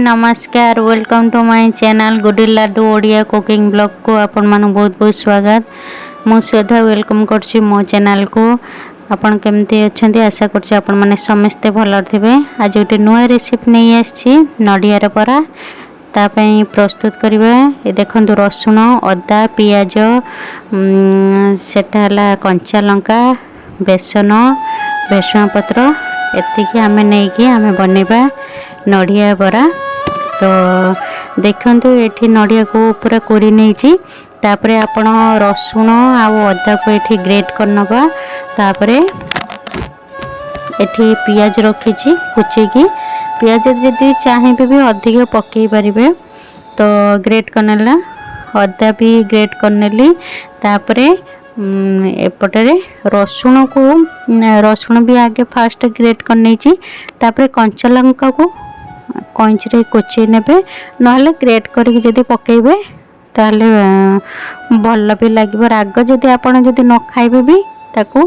ନମସ୍କାର, welcome to my channel Gudi laddu Odia cooking ବ୍ଲଗ୍କୁ ଆପଣମାନଙ୍କୁ ବହୁତ ବହୁତ ସ୍ୱାଗତ। ମୁଁ ଶ୍ରଦ୍ଧା welcome କରୁଛି ମୋ ଚ୍ୟାନେଲ୍କୁ। ଆପଣ କେମିତି ଅଛନ୍ତି? ଆଶା କରୁଛି ଆପଣମାନେ ସମସ୍ତେ ଭଲରେ ଥିବେ। ଆଜି ଗୋଟେ ନୂଆ ରେସିପି ନେଇ ଆସିଛି, ନଡ଼ିଆର ବରା। ତା ପାଇଁ ପ୍ରସ୍ତୁତ କରିବା, ଏ ଦେଖନ୍ତୁ, ରସୁଣ, ଅଦା, ପିଆଜ, ସେଟା ହେଲା କଞ୍ଚା ଲଙ୍କା, ବେସନ, ଭେସୁଙ୍ଗା ପତ୍ର, ଏତିକି ଆମେ ନେଇକି ଆମେ ବନେଇବା ନଡ଼ିଆ ବରା। ତ ଦେଖନ୍ତୁ, ଏଠି ନଡ଼ିଆକୁ ପୁରା କୋରି ନେଇଛି। ତାପରେ ଆପଣ ରସୁଣ ଆଉ ଅଦାକୁ ଏଠି ଗ୍ରେଟ୍ କରିନେବା। ତାପରେ ଏଠି ପିଆଜ ରଖିଛି କୁଚେଇକି। ପିଆଜ ଯଦି ଚାହିଁବେ ବି ଅଧିକ ପକାଇ ପାରିବେ। ତ ଗ୍ରେଟ୍ କରିନେଲା, ଅଦା ବି ଗ୍ରେଟ୍ କରିନେଲି। ତାପରେ ଏପଟରେ ରସୁଣ ବି ଆଗେ ଫାଷ୍ଟ ଗ୍ରେଟ୍ କରିନେଇଛି। ତାପରେ କଞ୍ଚା ଲଙ୍କାକୁ କଇଁଚିରେ କୋଚେଇ ନେବେ, ନହେଲେ ଗ୍ରେଟ୍ କରିକି ଯଦି ପକାଇବେ ତାହେଲେ ଭଲ ବି ଲାଗିବ। ରାଗ ଯଦି ଆପଣ ଯଦି ନ ଖାଇବେ ବି ତାକୁ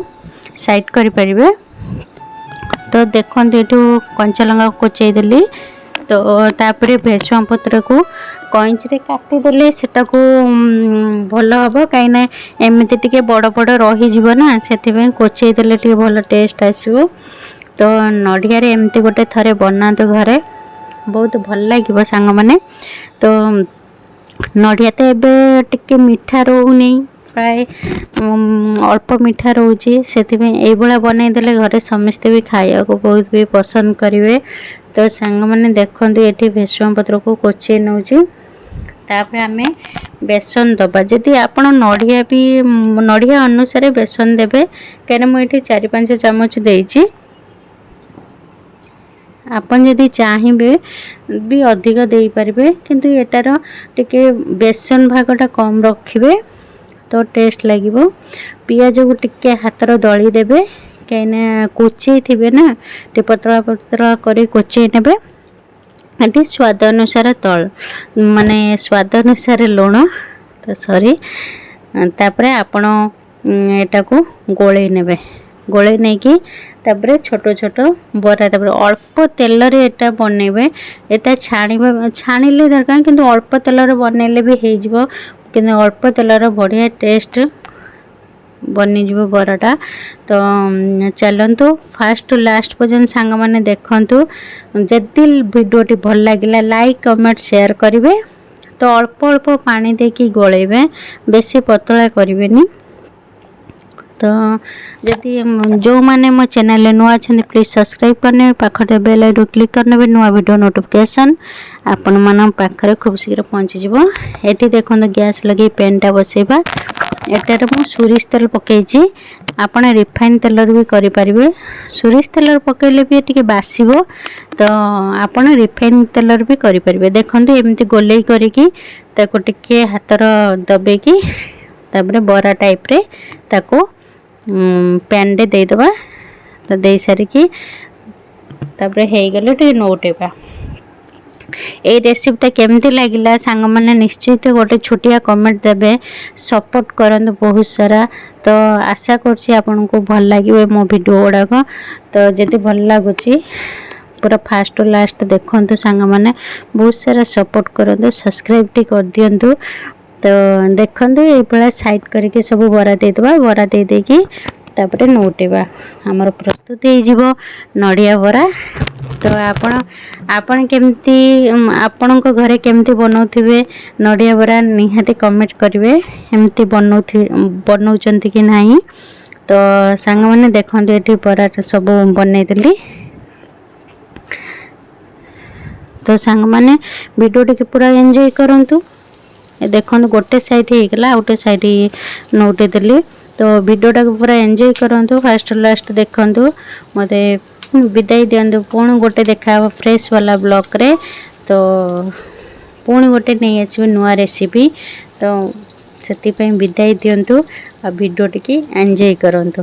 ସାଇଡ଼୍ କରିପାରିବେ। ତ ଦେଖନ୍ତୁ, ଏଠୁ କଞ୍ଚା ଲଙ୍କା କୋଚେଇ ଦେଲି। ତ ତାପରେ ଭେସୁଙ୍ଗା ପତ୍ରକୁ କଇଁଚିରେ କାଟିଦେଲେ ସେଟାକୁ ଭଲ ହେବ, କାହିଁକିନା ଏମିତି ଟିକେ ବଡ଼ ବଡ଼ ରହିଯିବ ନା, ସେଥିପାଇଁ କୋଚେଇ ଦେଲେ ଟିକେ ଭଲ ଟେଷ୍ଟ ଆସିବ। ତ ନଡ଼ିଆରେ ଏମିତି ଗୋଟେ ଥରେ ବନାନ୍ତୁ ଘରେ, ବହୁତ ଭଲ ଲାଗିବ ସାଙ୍ଗମାନେ। ତ ନଡ଼ିଆ ତ ଏବେ ଟିକେ ମିଠା ରହୁନି, ପ୍ରାୟ ଅଳ୍ପ ମିଠା ରହୁଛି। ସେଥିପାଇଁ ଏଇଭଳିଆ ବନେଇଦେଲେ ଘରେ ସମସ୍ତେ ବି ଖାଇବାକୁ ବହୁତ ବି ପସନ୍ଦ କରିବେ। ତ ସାଙ୍ଗମାନେ ଦେଖନ୍ତୁ, ଏଠି ଭେସୁଙ୍ଗା ପତ୍ରକୁ କୋଚେଇ ନେଉଛି। ତାପରେ ଆମେ ବେସନ ଦେବା। ଯଦି ଆପଣ ନଡ଼ିଆ ବି ନଡ଼ିଆ ଅନୁସାରେ ବେସନ ଦେବେ, କାହିଁକିନା ମୁଁ ଏଠି 4-5 ଚାମଚ ଦେଇଛି। ଆପଣ ଯଦି ଚାହିଁବେ ବି ଅଧିକ ଦେଇପାରିବେ, କିନ୍ତୁ ଏଟାର ଟିକେ ବେସନ ଭାଗଟା କମ୍ ରଖିବେ ତ ଟେଷ୍ଟ ଲାଗିବ। ପିଆଜକୁ ଟିକେ ହାତର ଦଳି ଦେବେ, କାହିଁକିନା କୋଚେଇ ଥିବେ ନା, ଟିକେ ପତଳା ପତଳା କରି କୋଚେଇ ନେବେ। ଏଠି ସ୍ୱାଦ ଅନୁସାରେ ତଳ ମାନେ ସ୍ୱାଦ ଅନୁସାରେ ଲୁଣ। ତ ସରି, ତାପରେ ଆପଣ ଏଟାକୁ ଗୋଳେଇ ନେବେ। ଗୋଳେଇ ନେଇକି ତାପରେ ଛୋଟ ଛୋଟ ବରା, ତାପରେ ଅଳ୍ପ ତେଲରେ ଏଟା ବନେଇବେ। ଏଟା ଛାଣିବା, ଛାଣିଲେ ଦରକାର, କିନ୍ତୁ ଅଳ୍ପ ତେଲରେ ବନେଇଲେ ବି ହେଇଯିବ। କିନ୍ତୁ ଅଳ୍ପ ତେଲର ବଢ଼ିଆ ଟେଷ୍ଟ ବନିଯିବ ବରାଟା। ତ ଚାଲନ୍ତୁ, ଫାଷ୍ଟ ଟୁ ଲାଷ୍ଟ ପର୍ଯ୍ୟନ୍ତ ସାଙ୍ଗମାନେ ଦେଖନ୍ତୁ। ଯଦି ଭିଡ଼ିଓଟି ଭଲ ଲାଗିଲା, ଲାଇକ୍, କମେଣ୍ଟ, ସେୟାର କରିବେ। ତ ଅଳ୍ପ ଅଳ୍ପ ପାଣି ଦେଇକି ଗୋଳେଇବେ, ବେଶୀ ପତଳା କରିବେନି। ତ ଯଦି ଯେଉଁମାନେ ମୋ ଚ୍ୟାନେଲରେ ନୂଆ ଅଛନ୍ତି, ପ୍ଲିଜ୍ ସବସ୍କ୍ରାଇବ୍ କରିନେବେ, ପାଖରେ ବେଲ୍ ଆଇକନ୍ କ୍ଲିକ୍ କରିନେବେ, ନୂଆ ଭିଡ଼ିଓ ନୋଟିଫିକେସନ୍ ଆପଣମାନଙ୍କ ପାଖରେ ଖୁବ୍ ଶୀଘ୍ର ପହଞ୍ଚିଯିବ। ଏଠି ଦେଖନ୍ତୁ, ଗ୍ୟାସ୍ ଲଗେଇ ପ୍ୟାନ୍ଟା ବସେଇବା। ଏଟାରେ ମୁଁ ସୋରିଷ ତେଲ ପକାଇଛି, ଆପଣ ରିଫାଇନ୍ ତେଲରେ ବି କରିପାରିବେ। ସୋରିଷ ତେଲରେ ପକାଇଲେ ବି ଟିକେ ବାସିବ, ତ ଆପଣ ରିଫାଇନ୍ ତେଲରେ ବି କରିପାରିବେ। ଦେଖନ୍ତୁ, ଏମିତି ଗୋଲେଇ କରିକି ତାକୁ ଟିକେ ହାତର ଦବେଇକି ତାପରେ ବରା ଟାଇପ୍ରେ ତାକୁ ପ୍ୟାନ୍ରେ ଦେଇଦେବା। ତ ଦେଇସାରିକି ତାପରେ ହେଇଗଲେ ଟିକେ ନଉଟେଇବା। ଏଇ ରେସିପିଟା କେମିତି ଲାଗିଲା ସାଙ୍ଗମାନେ, ନିଶ୍ଚିତ ଗୋଟେ ଛୋଟିଆ କମେଣ୍ଟ ଦେବେ, ସପୋର୍ଟ କରନ୍ତୁ ବହୁତ ସାରା। ତ ଆଶା କରୁଛି ଆପଣଙ୍କୁ ଭଲ ଲାଗିବ ମୋ ଭିଡ଼ିଓ ଗୁଡ଼ାକ। ତ ଯଦି ଭଲ ଲାଗୁଛି, ପୁରା ଫାଷ୍ଟ ଟୁ ଲାଷ୍ଟ ଦେଖନ୍ତୁ ସାଙ୍ଗମାନେ, ବହୁତ ସାରା ସପୋର୍ଟ କରନ୍ତୁ, ସବସ୍କ୍ରାଇବ୍ ଟି କରିଦିଅନ୍ତୁ। ତ ଦେଖନ୍ତୁ, ଏଇଭଳିଆ ସାଇଡ଼୍ କରିକି ସବୁ ବରା ଦେଇଦେବା। ବରା ଦେଇ ଦେଇକି ତାପରେ ନଉଟେଇବା, ଆମର ପ୍ରସ୍ତୁତ ହେଇଯିବ ନଡ଼ିଆ ବରା। ତ ଆପଣ କେମିତି, ଆପଣଙ୍କ ଘରେ କେମିତି ବନାଉଥିବେ ନଡ଼ିଆ ବରା, ନିହାତି କମେଣ୍ଟ କରିବେ, ଏମିତି ବନାଉଛନ୍ତି କି ନାହିଁ। ତ ସାଙ୍ଗମାନେ ଦେଖନ୍ତୁ, ଏଠି ବରା ସବୁ ବନେଇଦେଲି। ତ ସାଙ୍ଗମାନେ, ଭିଡ଼ିଓ ଟିକେ ପୁରା ଏନ୍ଜୟ କରନ୍ତୁ। ଏ ଦେଖନ୍ତୁ, ଗୋଟେ ସାଇଡ଼୍ ହେଇଗଲା, ଆଉ ଗୋଟେ ସାଇଡ଼୍ ନଉଟେଇ ଦେଲି। ତ ଭିଡ଼ିଓଟାକୁ ପୁରା ଏନ୍ଜୟ କରନ୍ତୁ, ଫାଷ୍ଟ ଲାଷ୍ଟ ଦେଖନ୍ତୁ। ମୋତେ ବିଦାୟ ଦିଅନ୍ତୁ, ପୁଣି ଗୋଟେ ଦେଖାହେବ ଫ୍ରେଶ୍ ବାଲା ବ୍ଲଗ୍ରେ। ତ ପୁଣି ଗୋଟେ ନେଇ ଆସିବି ନୂଆ ରେସିପି। ତ ସେଥିପାଇଁ ବିଦାୟ ଦିଅନ୍ତୁ ଆଉ ଭିଡ଼ିଓ ଟିକେ ଏନ୍ଜୟ କରନ୍ତୁ।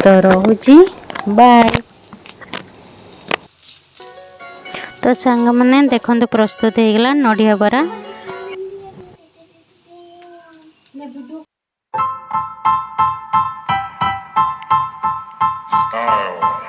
ତ ରହୁଛି, ବାଏ। ତ ସାଙ୍ଗମାନେ ଦେଖନ୍ତୁ, ପ୍ରସ୍ତୁତ ହେଇଗଲା ନଡ଼ିଆ ବରା। Style.